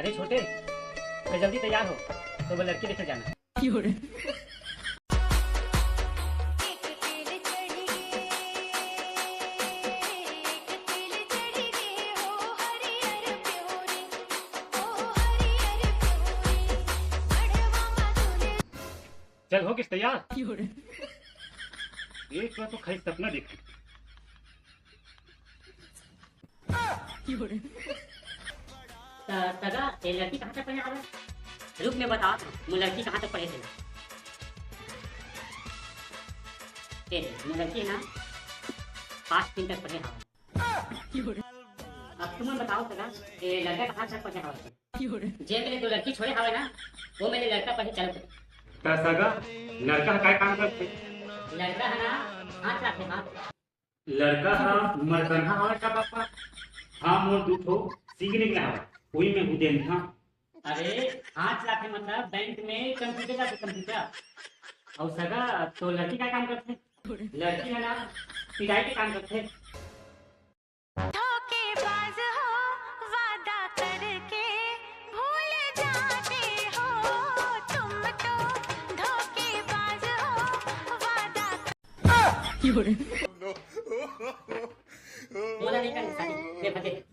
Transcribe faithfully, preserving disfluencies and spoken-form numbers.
अरे छोटे, तो जल्दी तैयार हो, तो वो लड़की देखे जाना। चल, हो गइस तैयार? एक बार तो खाली सपना देख। त सगा, ये लड़की कहाँ तक पढ़े हवय? रुक, मैं बतावत हँव, वो लड़की कहाँ तक पढ़े हे। ये दे, वो लड़की हे ना, पाँच दिन तक पढ़े हवय। अब तुमन बताओ सगा, ये लड़का कहाँ तक पढ़े हवय? जे मेरे दो लड़की छोड़े हवय ना, वो मेरे लड़का पढ़े चल पड़े। त सगा, लड़का ह काय काम करथे? लड़का ह ना, हाथ राखे हाथ। लड़का ह मरकनहा हवय का पापा? हाँ, मोर दू ठो सीख निकला हवय, कोई में हूँ देन था। अरे, हाथ लाखे मतलब बैंक में कंप्यूटर जाके कंप्यूटर। अउ सगा, तो लड़की का काम करथे? लड़की ह ना, पिटाई के काम करथे। धोखेबाज हो, वादा करके भूल जाते हो, तुम तो धोखेबाज हो, वादा बोला नहीं कर शादी, ले फंसे।